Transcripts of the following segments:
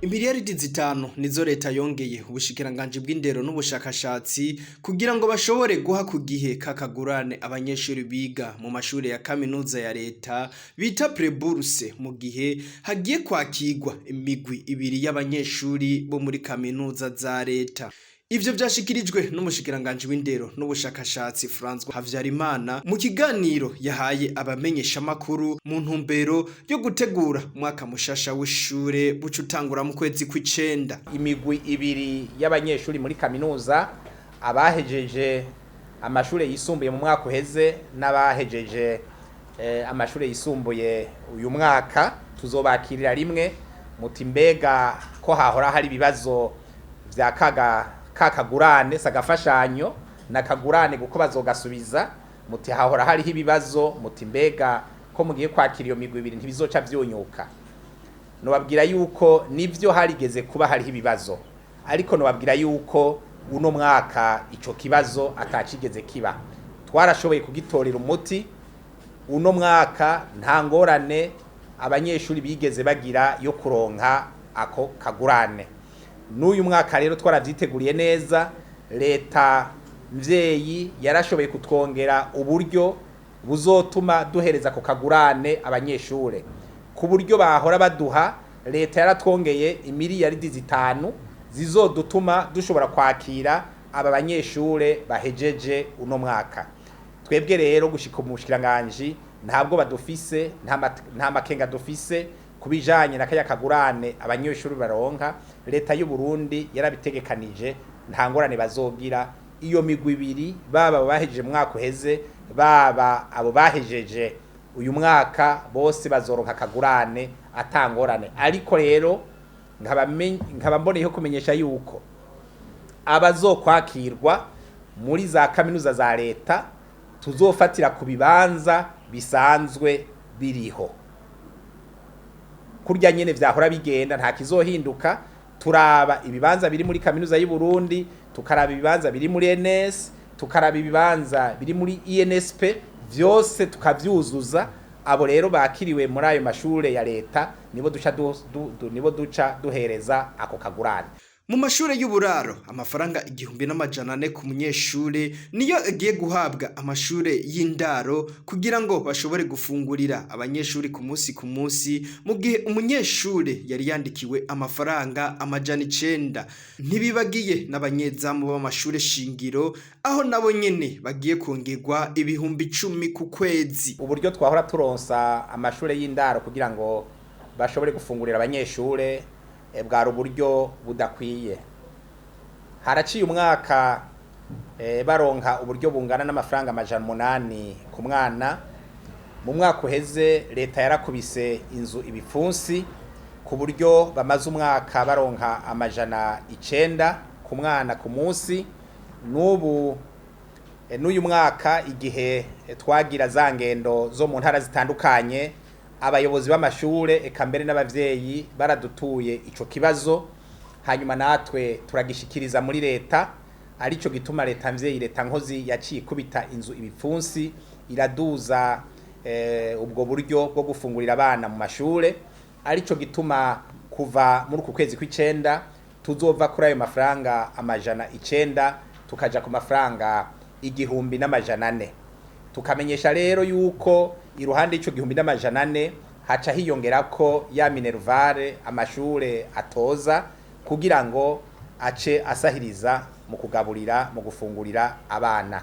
Imiliyaridi 5 nizo leta yongeye ubushikiranganji bw'indero n'ubushakashatsi kugira ngo bashobore guha ku gihe kakagurane abanyeshuri biga mu mashure ya kaminuza ya leta bita prêt-bourse, mu gihe hagiye kwakirwa imigwi ibiri y'abanyeshuri bo muri kaminuza za leta. Ivyo vyashikirijwe n'umushikiranganji w'indero n'ubushakashatsi, François Havyarimana, mu kiganiro yahaye abamenyeshamakuru mu ntumbero yo gutegura umwaka mushasha w'ishure buca utangura mu kwezi kw'icenda. Imigwi ibiri y'abanyeshuri muri kaminuza, abahejeje amashure yisumbuye mu mwaka uheze n'abahejeje amashure yisumbuye uyu mwaka, tuzobakirira rimwe. Muti mbega ko hahora hari ibibazo vya kaga kakagurane, sagafashanyo na kagurane, kuko bazogasubiza? Muti hahora hariho ibibazo, muti mbega ko mugiye kwakira iyo migwi ibiri, ntibizoca vyunyuka? Nobabwira yuko nivyo, harigeze kuba hariho ibibazo, ariko nobabwira yuko uno mwaka ico kibazo atacigeze kiba, twarashoboye kugitorera umuti. Uno mwaka nta ngorane abanyeshuri bigeze bagira yo kuronka ako kagurane. N'uyu mwaka rero twaravyiteguriye neza. Leta mvyeyi yarashoboye kutwongera uburyo buzotuma duhereza ako kagurane abanyeshure. Ku buryo bahora baduha, leta yaratwongeye imiliyaridi 5 zizodutuma dushobora kwakira aba banyeshure bahejeje uno mwaka. Twebwe rero gushika mu bushikiranganji ntabwo badufise, nta makenga dufise kubijanye na kaya kagurane abanyeshuri baronka. Leta y'u Burundi yarabitegekanije, nta ngorane bazogira iyo migwi ibiri, baba bahejeje mu mwaka uheze, baba abo bahejeje uyu mwaka, bose bazoronka akagurane atangorane. Ariko rero nkaba mboneyeho kumenyesha yuko abazokwakirwa muri za kaminuza za leta tuzofatira ku bibanza bisanzwe biriho, kurya nyene vyahora bigenda, nta kizohinduka. Turaba ibibanza biri muri kaminuza y'u Burundi, tukaraba ibibanza biri muri ENS, tukaraba ibibanza biri muri INSP, vyose tukavyuzuza. Abo rero bakiriwe muri ayo mashure ya leta nibo duca duhereza ako kagurane. Mu mashure y'uburaro, amafaranga 1400 ku munyeshure niyo agiye guhabwa amashure y'indaro kugira ngo bashobore gufungurira abanyeshuri ku munsi ku munsi, mu gihe umunyeshure yari yandikiwe amafaranga 900. Ntibibagiye n'abanyezamu b'amashure shingiro, aho nabo nyene bagiye kongerwa 10.000 ku kwezi. Uburyo twahora turonsa amashure y'indaro kugira ngo bashobore gufungurira abanyeshure bwari uburyo budakwiye. Haraciye umwaka baronka uburyo bungana n'amafaranga 800 ku mwana. Mu mwaka uheze leta yarakubise inzu ibipfunsi, ku buryo bamaze umwaka baronka 900 ku mwana ku munsi. N'ubu n'uyu mwaka, igihe twagira za ngendo zo mu ntara zitandukanye, abayobozi b'amashure eka mbere n'abavyeyi baradutuye ico kibazo, hanyuma natwe turagishikiriza muri leta. Arico gituma leta mvyeyi, leta nkozi, yaciye ikubita inzu ibipfunsi, iraduza ubwo buryo bwo gufungurira abana mu mashure. Arico gituma kuva muri uku kwezi kw'icenda tuzova kuri ayo mafaranga 900 tukaja ku mafaranga 1400. Tukamenyesha rero yuko iruhande y'ico 1400 haca hiyongerako ya minerval amashure atoza kugira ngo ace asahiriza mu kugaburira, mu gufungurira abana.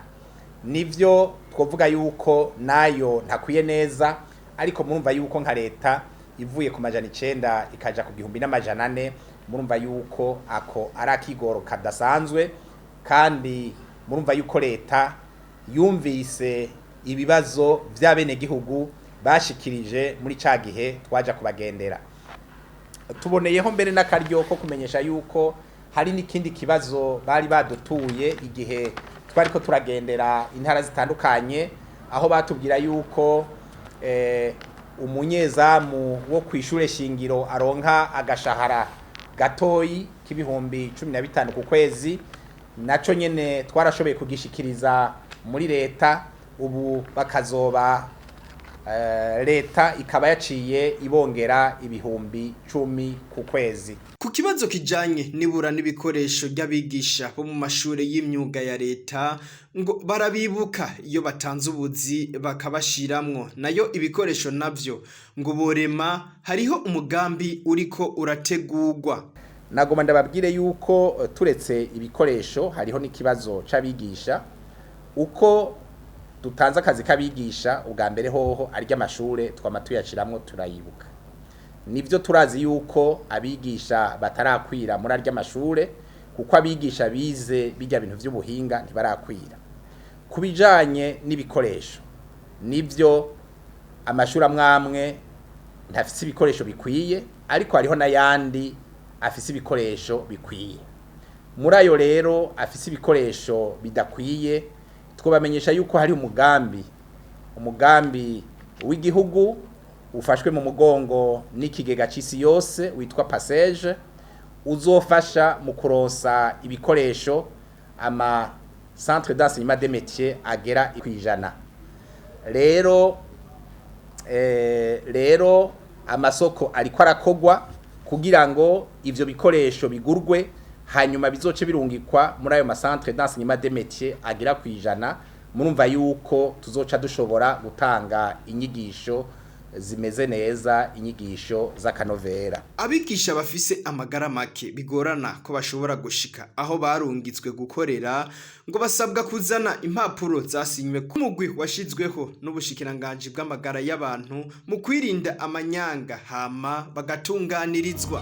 Nivyo, twovuga yuko nayo ntakwiye neza, ariko murumva yuko nka leta ivuye ku 900 ikaja ku 1400, murumva yuko ako ari akigoro kadasanzwe. Kandi murumva yuko leta yumvise ibibazo vy'abenegihugu bashikirije muri ca gihe twaja kubagendera. Tuboneyeho mbere n'akaryo ko kumenyesha yuko hari n'ikindi kibazo bari badutuye igihe twariko turagendera intara zitandukanye, aho batubwira yuko umunyezamu wo kw'ishure shingiro aronka agashahara gatoyi k'15.000 ku kwezi. Naco nyene twarashoboye kugishikiriza muri leta, ubu bakazoba Leta ikaba yaciye ibongera 10,000 ku kwezi. Ku kibazo kijanye nibura n'ibikoresho by'abigisha bo mu mashure y'imyuga ya leta, ngo barabibuka iyo batanze ubuzi bakabashiramwo, nayo ibikoresho navyo ngo borema hariho umugambi uriko urategurwa. Nagoma ndababwire yuko turetse ibikoresho, hariho n'ikibazo c'abigisha. Uko dutanze akazi k'abigisha, ubwa mbere hoho arya amashure twama tuyashiramwo, turayibuka. Nivyo, turazi yuko abigisha batarakwira muri arya mashure, kuko abigisha bize bijya bintu vy'ubuhinga ntibarakwira. Ku bijanye n'ibikoresho, nivyo, amashuri amwamwe ntafise ibikoresho bikwiye, ariko hariho n'ayandi afise ibikoresho bikwiye. Muri ayo rero afise ibikoresho bidakwiye, twobamenyesha yuko hari umugambi w'igihugu ufashwe mu mugongo n'ikigega c'isi yose witwa PACEJ, uzofasha mu kuronsa ibikoresho ama centre d'enseignement des métiers agera 100. Rero amasoko ariko arakogwa kugira ngo ivyo bikoresho bigurwe, hanyuma bizoce birungikwa muri ayo macentre d'enseignement des métiers agera 100. Murumva yuko tuzoca dushobora gutanga inyigisho zimeze neza, inyigisho z'akanovera. Abigisha bafise amagara make bigorana ko bashobora gushika aho barungitswe gukorera, ngo basabwa kuzana impapuro zasinywe ku mugwi washizweho n'ubushikiranganji bw'amagara y'abantu mu kwirinda amanyanga, hama bagatunganirizwa.